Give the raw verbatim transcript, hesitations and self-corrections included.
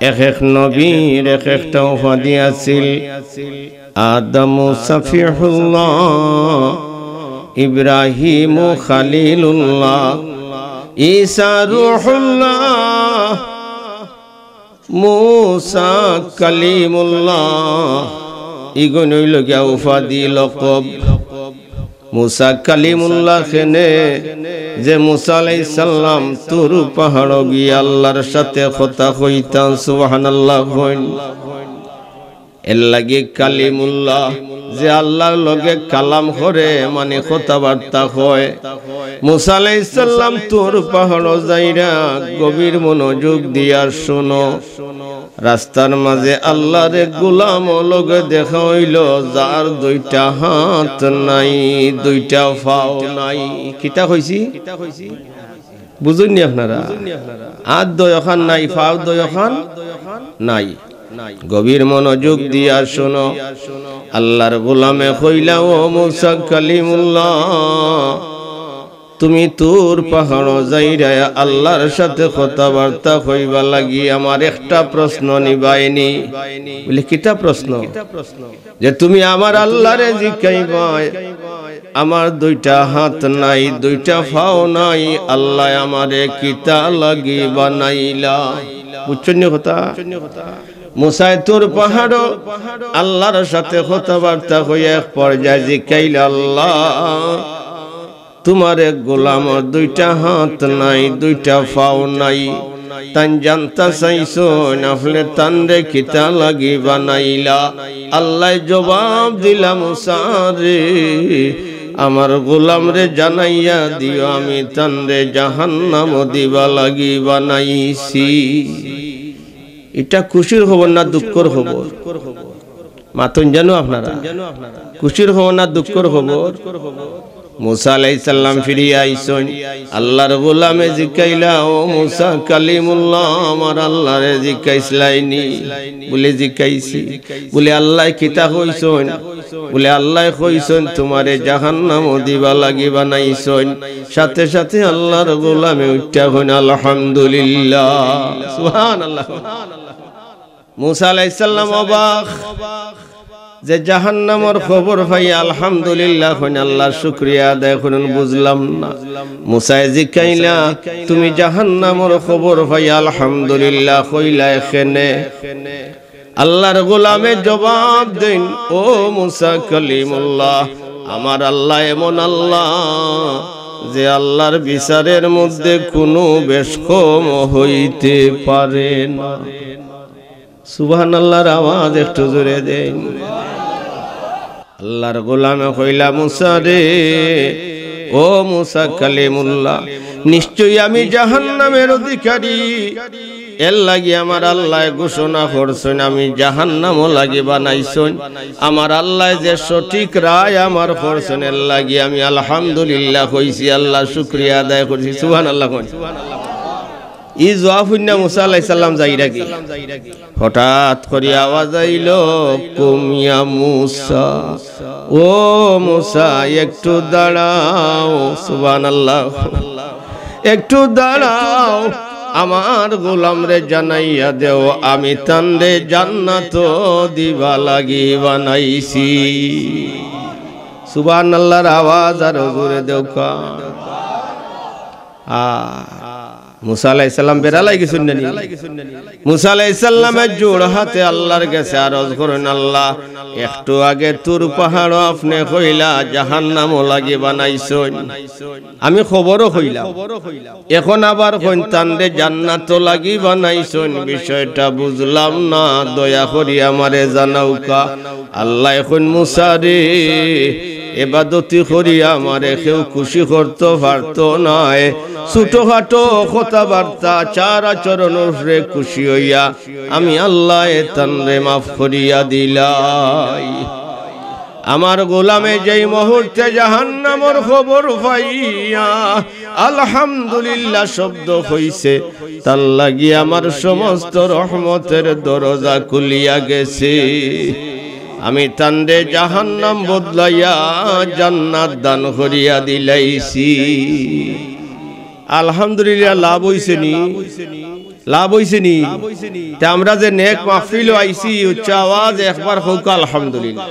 এক এক নবীর এক একটা উপাধি আছিল। আদম সফিহুল্লাহ, ইব্রাহিম খালিলুল্লাহ, ঈসা রুহুল্লাহ, মুসা কালিমুল্লাহ। ইগুন অইলো গিয়া উপাধি, লকব। মুসা কালিমুল্লাহ কেনে? যে মুসা আলাইহিস সালাম তুর পাহাড়ো গিয়া আল্লাহর সাথে কথা কইতা। সুবহানাল্লাহ কইন। এর লাগি কালিমুল্লাহ, যে আল্লাহর লগে কালাম করে, মানে কথাবার্তা কয়। মুসা আলাইহিস সালাম তুর পাহাড়ো যাইরা গভীর মনোযোগ দিয়া শুনো। রাস্তার মাঝে আল্লাহর এক গোলামর লগে দেখা অইলো, যার দুইটা হাত নাই, দুইটা পাও নাই। কিতা কইছি? বুঝইননি আপনারা? হাত দুইওখান নাই, পাও দুইওখান নাই। গভীর মনোযোগ দিয়া শুনো। আল্লাহর গোলামে কইলা, "ও মুসা কালিমুল্লাহ, তুমি তুর পাহাড়ো যাইরায় আল্লাহর সাথে কথাবার্তা কইবার লাগি আমার একটা প্রশ্ন নিবায়নি।" বলে, "কিতা প্রশ্ন?" "যে তুমি আমার আল্লাহরে জিকাইবায়, আমার দুইটা হাত নাই, দুইটা পাও নাই, আল্লায় আমারে কিতা লাগি বানাইলা?" বুঝছইননি কথা? মুসায় তুর পাহাড়ো আল্লাহর সাথে কথাবার্তা কইয়া এক পর্যায়ে জিকাইলা, "আল্লাহ, তুমার এক গোলামর দুইটা হাত নাই, দুইটা পাও নাই। তাইন জানতা চাইছইন, আপনে তানরে কিতা লাগি বানাইলা?" আল্লায় জবাব দিলা, "মুসারে, আমার গোলামরে জানাইয়া দিও, আমি তানরে জাহান্নামো দিবা লাগি বানাইছি।" ইটা খুশির খবর না দুঃখর খবর? মাতইন জানো আপনারা? খুশির খবর না দুঃখর খবর? মুসা আলাইহিস সালাম ফিরিয়া আইছইন। আল্লাহর গোলামে জিকাইলা, "ও মুসা কালিমুল্লাহ, আমার আল্লাহরে জিকাইছলায়নি?" বলে, "জিকাইছি।" বলে, "আল্লায় কিতা কইছইন?" বলে, "আল্লায় কইছইন, তুমারে জাহান্নামো দিবা লাগি বানাইছইন।" সাথে সাথে আল্লাহর গোলামে উঠিয়া কইন, "আলহামদুলিল্লাহ।" সুবহানাল্লাহ। মুসা আলাইহিস সালাম অবাক, যে জাহান্নামর খবর পাইয়া আলহামদুলিল্লাহ কইন, আল্লাহর শুকরিয়া আদায় করইন, বুঝলাম না। মুসায় জিকাইলা, "তুমি জাহান্নামর খবর পাইয়া আলহামদুলিল্লাহ কইলায় কেনে?" আল্লাহর গোলামে জবাব দেইন, "ও মুসা কালিমুল্লাহ, আমার আল্লাহ এমন আল্লাহ, যে আল্লাহর বিচারের মধ্যে কুনু বেশকম হইতে পারে না।" সুবহানাল্লাহর আওয়াজ একটু জোরে দেইন। আল্লাহর গোলামে কইলা, "মুসারে, ও মুসা কালিমুল্লাহ, নিশ্চয়ই আমি জাহান্নামের অধিকারী। এর লাগি আমার আল্লায় ঘোষণা করছইন, আমি জাহান্নামো লাগি বানাইছইন। আমার আল্লায় যে সঠিক রায় আমার করছইন, এর লাগি আমি আলহামদুলিল্লাহ কইছি, আল্লাহর শুকরিয়া আদায় করছি।" সুবহানাল্লাহ কইন। ই জবাব হুনিয়া মুসা আলাইহিস সালাম যাইরা গি। হঠাৎ করি আওয়াজ আইলো, "কুম ইয়া মুসা, ও মুসা, একটু দাঁড়াও।" সুবহানাল্লাহ। "একটু দাঁড়াও, আমার গোলামরে জানাইয়া দেও, আমি তানরে জান্নাতো দিবা লাগি বানাইছি।" সুবহানাল্লাহর আওয়াজ আরো জোরে দেউক্কা। আ, মুসা আলাইহিস সালাম বেড়া লাগি গেছইন না নি? মুসা আলাইহিস সালামে জোড় হাতে আল্লাহর গেছে আরজ করইন, "আল্লাহ, একটু আগে তুর পাহাড়ো আপনে কইলা জাহান্নামো লাগি বানাইছইন, আমি খবরও কইলাম, এখন আবার কইন তানরে জান্নাতো লাগি বানাইছইন, বিষয়টা বুঝলাম না, দয়া করি আমারে জানাউক্কা।" আল্লায় কইন, "মুসারে, এবাদতি করি আমারে কেউ খুশি করতো পারতো নায়। ছোটখাটো কথাবার্তা, আচার আচরণর উপরে খুশি অইয়া আমি আল্লায় তানরে মাফ করিয়া দিলাই।" আমার গোলামে যেই মুহূর্তে জাহান্নামর খবর পাইয়া আলহামদুলিল্লাহ শব্দ কইছে, তার লাগি আমার সমস্ত রহমতের দরজা খুলিয়া গেছে। আমি তানরে জাহান্নাম বদলাইয়া জান্নাত দান করিয়া দিলাইছি। আলহামদুলিল্লাহ, লাভ অইছে নি? লাভ অইছে নি? তে আমরা যে নেক মাহফিলো আইছি, উচ্চ আওয়াজ একবার কউক্কা আলহামদুলিল্লাহ।